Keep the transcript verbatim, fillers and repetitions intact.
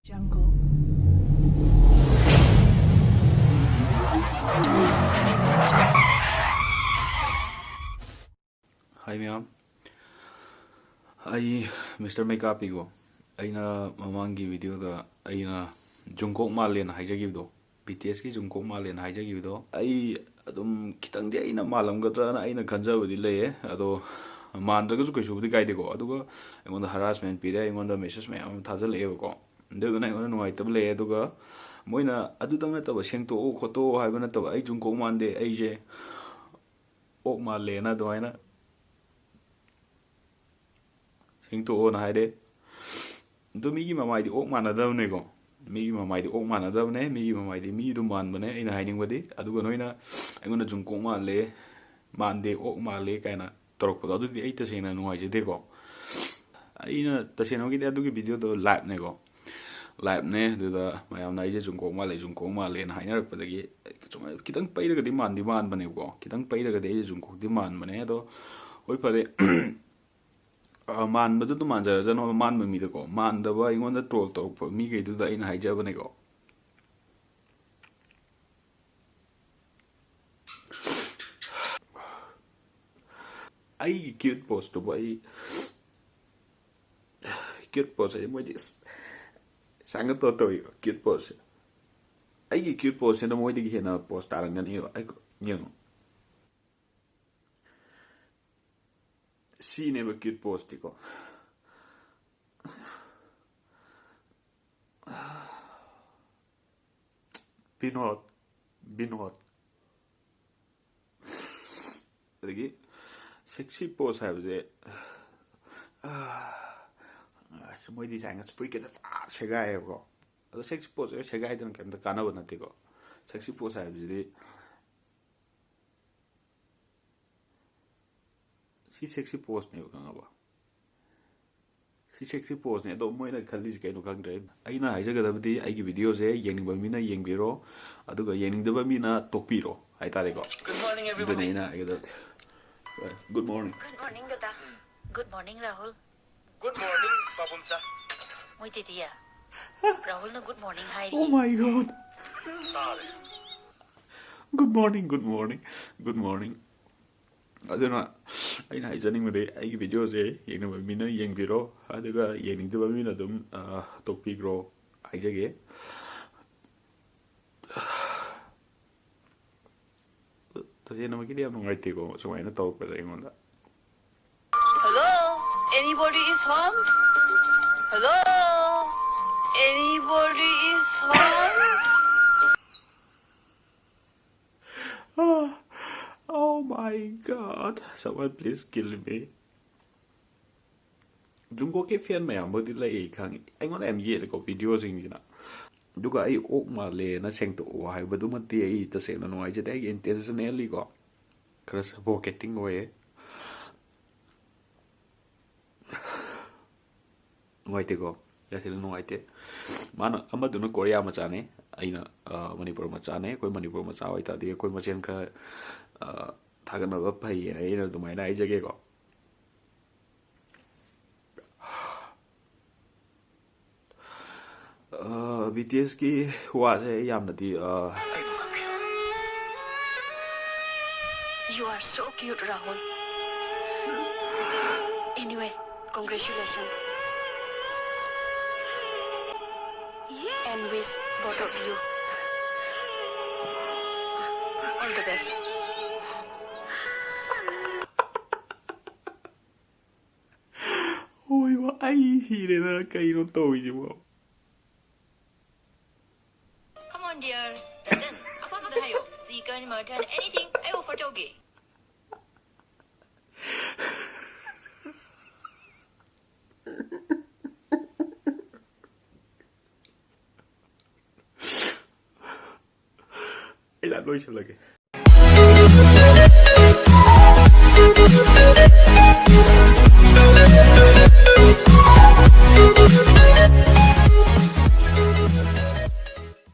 Jungle. Hi ꯃꯌꯥꯝ, ꯑꯩ mister ꯃꯩꯀꯥꯞꯄꯤꯀꯣ꯫ ꯑꯩꯅ ꯃꯃꯥꯡꯒꯤ ꯚꯤꯗꯤꯑꯣꯗ ꯑꯩꯅ ꯖꯨꯡꯀꯣꯛ ꯃꯥꯜꯂꯦꯅ ꯍꯥꯏꯖꯈꯤꯕꯗꯣ, ꯕꯤ ꯇꯤ ꯑꯦꯁꯀꯤ ꯖꯨꯡꯀꯣꯛ ꯃꯥꯜꯂꯦꯅ ꯍꯥꯏꯖꯈꯤꯕꯗꯣ, ꯑꯩ ꯑꯗꯨꯝ ꯈꯤꯇꯪꯗꯤ ꯑꯩꯅ ꯃꯥꯜꯂꯝꯒꯗ꯭ꯔꯅ ꯑꯩꯅ ꯈꯟꯖꯕꯗꯤ ꯂꯩꯌꯦ꯫ ꯑꯗꯣ ꯃꯥꯟꯗ꯭ꯔꯒꯁꯨ ꯀꯩꯁꯨꯕꯨꯗꯤ ꯀꯥꯏꯗꯦꯀꯣ꯫ ꯑꯗꯨꯒ ꯑꯩꯉꯣꯟꯗ ꯍꯔꯥꯁꯃꯦꯟ ꯄꯤꯔꯦ, ꯑꯩꯉꯣꯟꯗ ꯃꯦꯁꯦꯖ ꯃꯌꯥꯝ ꯑꯃ ꯊꯥꯖꯤꯜꯂꯛꯑꯦꯕꯀꯣ꯫ ꯑꯗꯨꯗꯨꯅ ꯑꯩꯉꯣꯟꯗ ꯅꯨꯡꯉꯥꯏꯇꯕ ꯂꯩꯌꯦ꯫ ꯑꯗꯨꯒ ꯃꯣꯏꯅ ꯑꯗꯨꯇꯪ ꯅꯠꯇꯕ, "ꯁꯦꯡꯇꯣꯛꯑꯣ ꯈꯣꯠꯇꯣꯛꯑꯣ" ꯍꯥꯏꯕ ꯅꯠꯇꯕ, "ꯑꯩ ꯖꯨꯡꯀꯣꯛ ꯃꯥꯟꯗꯦ, ꯑꯩꯁꯦ ꯑꯣꯛ ꯃꯥꯜꯂꯦꯅ" ꯑꯗꯨꯃꯥꯏꯅ ꯁꯦꯡꯇꯣꯛꯑꯣꯅ ꯍꯥꯏꯔꯦ꯫ ꯑꯗꯨ ꯃꯤꯒꯤ ꯃꯃꯥꯏꯗꯤ ꯑꯣꯛ ꯃꯥꯟꯅꯗꯕꯅꯦꯀꯣ꯫ ꯃꯤꯒꯤ ꯃꯃꯥꯏꯗꯤ ꯑꯣꯛ ꯃꯥꯟꯅꯗꯕꯅꯦ, ꯃꯤꯒꯤ ꯃꯃꯥꯏꯗꯤ ꯃꯤ ꯑꯗꯨꯝ ꯃꯥꯟꯕꯅꯦ꯫ ꯑꯩꯅ ꯍꯥꯏꯅꯤꯡꯕꯗꯤ, ꯑꯗꯨꯒ ꯅꯣꯏꯅ ꯑꯩꯉꯣꯟꯗ ꯖꯨꯡꯀꯣꯛ ꯃꯥꯜꯂꯦ, ꯃꯥꯟꯗꯦ, ꯑꯣꯛ ꯃꯥꯜꯂꯦ ꯀꯥꯏꯅ ꯇꯧꯔꯛꯄꯗꯣ, ꯑꯗꯨꯗꯤ ꯑꯩ ꯇꯁꯦꯡꯅ ꯅꯨꯡꯉꯥꯏꯖꯗꯦꯀꯣ꯫ ꯑꯩꯅ ꯇꯁꯦꯡꯅꯃꯛꯀꯤꯗꯤ ꯑꯗꯨꯒꯤ ꯚꯤꯗꯤꯑꯣꯗꯣ ꯂꯥꯏꯞꯅꯦꯀꯣ, ꯂꯥꯏꯞꯅꯦ꯫ ꯑꯗꯨꯗ ꯃꯌꯥꯝꯅ ꯑꯩꯁꯦ ꯖꯨꯡꯀꯣꯛ ꯃꯥꯜꯂꯦ, ꯖꯨꯡꯀꯣꯛ ꯃꯥꯜꯂꯦꯅ ꯍꯥꯏꯅꯔꯛꯄꯗꯒꯤ ꯁꯨꯝ ꯈꯤꯇꯪ ꯄꯩꯔꯒꯗꯤ ꯃꯥꯟꯗꯤ ꯃꯥꯟꯕꯅꯦꯕꯀꯣ, ꯈꯤꯇꯪ ꯄꯩꯔꯒꯗꯤ ꯑꯩꯁꯦ ꯖꯨꯡꯀꯣꯛꯇꯤ ꯃꯥꯟꯕꯅꯦ꯫ ꯑꯗꯣ ꯍꯣꯏ, ꯐꯔꯦ꯫ ꯑ, ꯃꯥꯟꯕꯗꯨ ꯑꯗꯨꯝ ꯃꯥꯟꯖꯔꯖꯅꯣ, ꯃꯥꯟꯕ ꯃꯤꯗꯀꯣ꯫ ꯃꯥꯟꯗꯕ ꯑꯩꯉꯣꯟꯗ ꯇ꯭ꯔꯣꯜ ꯇꯧꯔꯛꯄ ꯃꯤꯈꯩꯗꯨꯗ ꯑꯩꯅ ꯍꯥꯏꯖꯕꯅꯦꯀꯣ, ꯑꯩꯒꯤ ꯀ꯭ꯌꯨꯠ ꯄꯣꯁꯇꯨꯕꯨ ꯑꯩ, ꯀ꯭ꯌꯨꯠ ꯄꯣꯁ ꯍꯥꯏꯗꯤ ꯃꯣꯏꯗꯤ ꯑꯁ, ꯁꯥꯡꯒꯠꯇꯣ ꯇꯧꯏꯕ ꯀ꯭ꯌꯨꯠ ꯄꯣꯁꯁꯦ꯫ ꯑꯩꯒꯤ ꯀ꯭ꯌꯨꯠ ꯄꯣꯁꯁꯤꯅ ꯃꯣꯏꯗꯒꯤ ꯍꯦꯟꯅ ꯄꯣꯁ ꯇꯥꯔꯝꯒꯅꯤꯕ꯫ ꯑꯩ, ꯌꯦꯡꯉꯣ, ꯁꯤꯅꯦꯕ ꯀ꯭ꯌꯨꯠ ꯄꯣꯁꯇꯤꯀꯣ꯫ ꯕꯤꯅꯣꯗ, ꯕꯤꯅꯣꯗ꯫ ꯑꯗꯒꯤ ꯁꯦꯛꯁꯤ ꯄꯣꯁ ꯍꯥꯏꯕꯁꯦ, ꯑꯁ, ꯃꯣꯏꯗꯤ ꯁꯥꯏꯅ ꯐꯨꯔꯤꯠꯀꯁꯦ ꯐꯖꯅ ꯁꯦꯒꯥꯏꯌꯦꯕꯀꯣ꯫ ꯑꯗꯣ ꯁꯦꯛꯁꯤ ꯄꯣꯁ ꯁꯦꯒꯥꯏꯗꯅ ꯀꯩꯝꯇ ꯀꯥꯟꯅꯕ ꯅꯠꯇꯦꯀꯣ꯫ ꯁꯦꯛꯁꯤ ꯄꯣꯁ ꯍꯥꯏꯕꯁꯤꯗꯤ, ꯁꯤ ꯁꯦꯛꯁꯤ ꯄꯣꯁꯅꯦꯕ, ꯈꯪꯉꯕ? ꯁꯤ ꯁꯦꯛꯁꯤ ꯄꯣꯁꯅꯦ꯫ ꯑꯗꯣ ꯃꯣꯏꯅ ꯈꯜꯂꯤꯁꯤ ꯀꯩꯅꯣ ꯈꯪꯗ꯭ꯔꯦ꯫ ꯑꯩꯅ ꯍꯥꯏꯖꯒꯗꯕꯗꯤ, ꯑꯩꯒꯤ ꯚꯤꯗꯤꯑꯣꯁꯦ ꯌꯦꯡꯅꯤꯡꯕ ꯃꯤꯅ ꯌꯦꯡꯕꯤꯔꯣ, ꯑꯗꯨꯒ ꯌꯦꯡꯅꯤꯡꯗꯕ ꯃꯤꯅ ꯇꯣꯛꯄꯤꯔꯣ ꯍꯥꯏꯇꯥꯔꯦꯀꯣ꯫ Good morning, ꯑꯗꯨꯅꯦ everybody. ꯑꯩꯅ ꯍꯥꯏꯒꯗꯕꯗꯤ꯫ Good morning. Good morning, ꯗꯗꯥ꯫ Good morning, Rahul. Good morning, ꯄꯥꯕꯨꯝꯆꯥ꯫ ꯃꯣꯏ ꯇꯦꯇꯤꯌꯥ꯫ ꯔꯥꯍꯨꯜꯅ good morning ꯍꯥꯏꯔꯤ꯫ Oh my God. Good morning, good morning, good morning. ꯑꯗꯨꯅ ꯑꯩꯅ ꯍꯥꯏꯖꯅꯤꯡꯕꯗꯤ, ꯑꯩꯒꯤ videoꯁꯦ ꯌꯦꯡꯅꯤꯡꯕ ꯃꯤꯅ ꯌꯦꯡꯕꯤꯔꯣ, ꯑꯗꯨꯒ ꯌꯦꯡꯅꯤꯡꯗꯕ ꯃꯤꯅ ꯑꯗꯨꯝ, ꯑ, ꯇꯣꯛꯄꯤꯈ꯭ꯔꯣ ꯍꯥꯏꯖꯒꯦ꯫ ꯇꯁꯦꯡꯅꯃꯛꯀꯤꯗꯤ ꯌꯥꯝ ꯅꯨꯡꯉꯥꯏꯇꯦꯀꯣ ꯁꯨꯃꯥꯏꯅ ꯇꯧꯔꯛꯄꯁꯦ ꯑꯩꯉꯣꯟꯗ꯫ Hello? Anybody is home? Hello? Anybody is home? Ah, oh my God. Someone please kill me. ꯖꯨꯡꯀꯣꯛꯀꯤ fan ꯃꯌꯥꯝꯕꯨꯗꯤ ꯂꯩ, ꯈꯪꯉꯤ꯫ ꯑꯩꯉꯣꯟꯗ ꯌꯥꯝ ꯌꯦꯠꯂꯦꯀꯣ videoꯁꯤꯡꯁꯤꯅ꯫ ꯑꯗꯨꯒ ꯑꯩ ꯑꯣꯛ ꯃꯥꯜꯂꯦꯅ ꯁꯦꯡꯗꯣꯛꯑꯣ ꯍꯥꯏꯕꯗꯨꯃꯗꯤ ꯑꯩ ꯇꯁꯦꯡꯅ ꯅꯨꯡꯉꯥꯏꯖꯗꯦ꯫ ꯑꯩꯒꯤ intentionally ꯀꯣ ꯈꯔ suffocating ꯑꯣꯏꯌꯦ꯫ ꯅꯨꯡꯉꯥꯏꯇꯦꯀꯣ, ꯇꯁꯦꯡꯅ ꯅꯨꯡꯉꯥꯏꯇꯦ꯫ ꯃꯥꯅ, ꯑꯃꯗꯨꯅ ꯀꯣꯔꯤꯌꯥ ꯃꯆꯥꯅꯦ, ꯑꯩꯅ, ꯑ, ꯃꯅꯤꯄꯨꯔ ꯃꯆꯥꯅꯦ꯫ ꯑꯩꯈꯣꯏ ꯃꯅꯤꯄꯨꯔ ꯃꯆꯥ ꯑꯣꯏꯇꯥꯔꯗꯤ ꯑꯩꯈꯣꯏ ꯃꯁꯦꯟ ꯈꯔ, ꯑ, ꯊꯥꯒꯠꯅꯕ ꯐꯩꯌꯦꯅ ꯑꯩꯅ ꯑꯗꯨꯃꯥꯏꯅ ꯍꯥꯏꯖꯒꯦꯀꯣ꯫ ꯑ, BTSꯀꯤ ꯋꯥꯁꯦ ꯑꯩ ꯌꯥꯝꯅꯗꯤ, ꯑ, You are so cute, Rahul. Anyway, congratulations. And wish both of you all the best. ꯍꯣꯏꯕ, ꯑꯩ ꯁꯤꯔꯦꯗ, ꯀꯩꯅꯣ ꯇꯧꯔꯤꯁꯤꯕꯣ? Come on, dear. Ratan, ꯑꯄꯥꯝꯕꯗ ꯍꯥꯏꯌꯣ꯫ Chicken, mutton, anything. ꯑꯩ offer ꯇꯧꯒꯦ꯫ ꯑꯩ live ꯂꯣꯏꯁꯤꯜꯂꯒꯦ꯫